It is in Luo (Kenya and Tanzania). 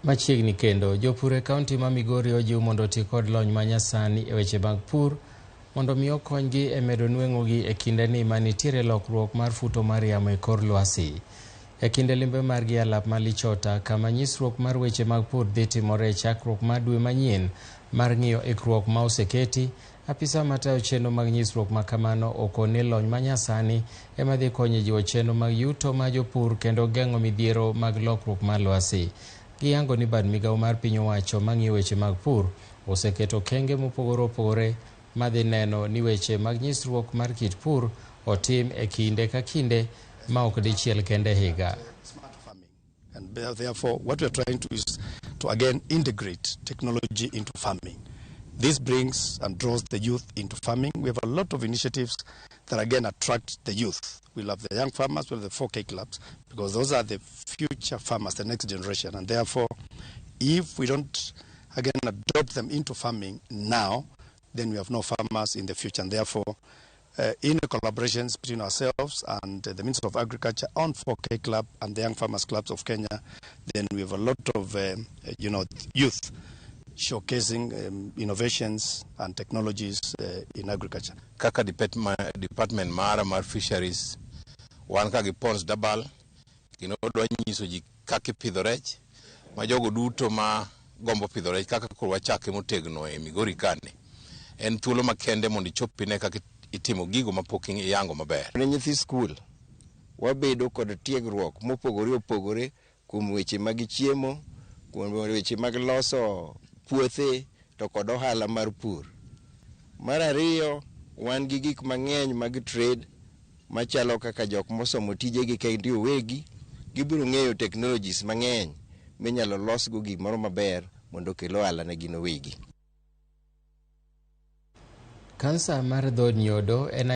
Machiegni kendo, jopur e kaunti ma Migori ojiw mondo oti kod lony manyasani e weche mag pur mondo mi okonygi e medo nweng'ogi e kindeni ma nitiere lokruok mar futo mar yamo e kor lwasi. E kinde limbe margi e alap ma Lichota kama nyisruok mar weche mag pur dhi timore e chakruok mar dwe manyien mar ng'iyo ikruok ma oseketi, apisa matayo chenro mag nyisruok ma kamano okoni lony manyasani ema dhi konyo e jiwo chenro mag yuto ma jopur kendo geng'o midhiero mag lokruok mar lwasi. Giyango ni bad migawo mar piny owacho mang'iyo weche mag pur oseketo okenge mopogore opogore madhi neno ni weche mag nyisruok mar kit pur otim e kinde ka kinde ma ok dichiel kende higa. And therefore, what we are trying to is to again integrate technology into farming. This brings and draws the youth into farming. We have a lot of initiatives that again attract the youth. We'll have the young farmers, we'll have the 4K clubs, because those are the future farmers, the next generation. And therefore, if we don't again adopt them into farming now, then we have no farmers in the future. And therefore, in the collaborations between ourselves and the Ministry of Agriculture on 4K Club and the Young Farmers Clubs of Kenya, then we have a lot of youth showcasing innovations and technologies in agriculture. Kaka department mara mar fisheries, wan ka gi ponds dabal, kendo wadwa nyiso ji kaka ipidho rech, ma jogo duto ma gombo pidho rech kaka koro wachake motegno e Migori kani. En thuolo makende mondo ichop ine kaka itimo gigo mapok iyango maber. Ne nyithi skul, wabedo kod tiegruok mopogore opogore kuom weche mag chiemo, kuom weche mag loso puothe to kod ohala mar pur. Mar ariyo, wan gi gik mang'eny mag trade machalo kaka jok mosomo tijegi kendgi owegi, gibiro ng'eyo technologies mang'eny minyalo losgo gimoro maber mondo okel ohala ne gin owegi. Kansa mar dhood nyodo en